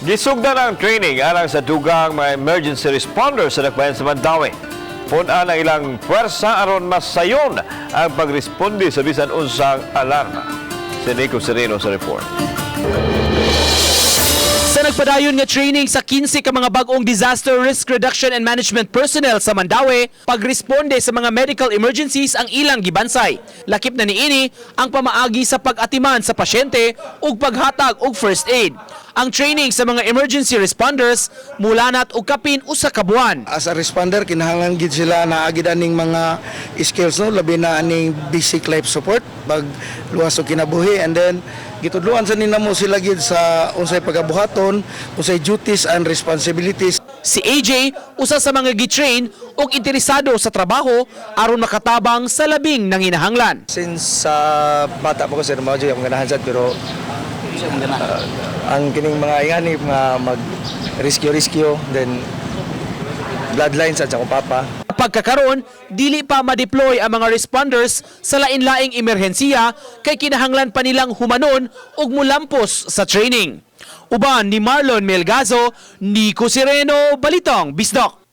Gisugdan ang training alang sa dugang mga emergency responders sa dakbayan sa Mandaue. Pun-an ang ilang puwersa aron masayon ang pagresponde sa bisan unsang alarma. Si Nico Sereno sa report. Sa nagpadayon nga training sa 15 ka mga bag-ong disaster risk reduction and management personnel sa Mandaue, pagresponde sa mga medical emergencies ang ilang gibansay. Lakip na niini ang pamaagi sa pag-atiman sa pasyente ug paghatag og first aid. Ang training sa mga emergency responders mulanat og kapin 1 ka buwan. As a responder, kinahanglan gid sila na agid aning mga skills, no, labi na aning basic life support, pag luwas og kinabuhi, and then gitudloan sa nimo sila gid sa unsay pagabuhaton, unsay duties and responsibilities. Si AJ, usa sa mga gitrain ug interesado sa trabaho aron makatabang sa labing nanginahanglan. Since sa bata pa ko, sir, mao jud akong ganahan sad, pero ang kining mga ingani mga mag rescue rescue, then bloodline sad sa akong papa. Pagkakaroon, dili pa ma-deploy ang mga responders sa lain-laing emerhensiya kay kinahanglan pa nilang humanon ug mulampos sa training. Uban ni Marlon Melgazo, Nico Sereno, Balitang Bisdak.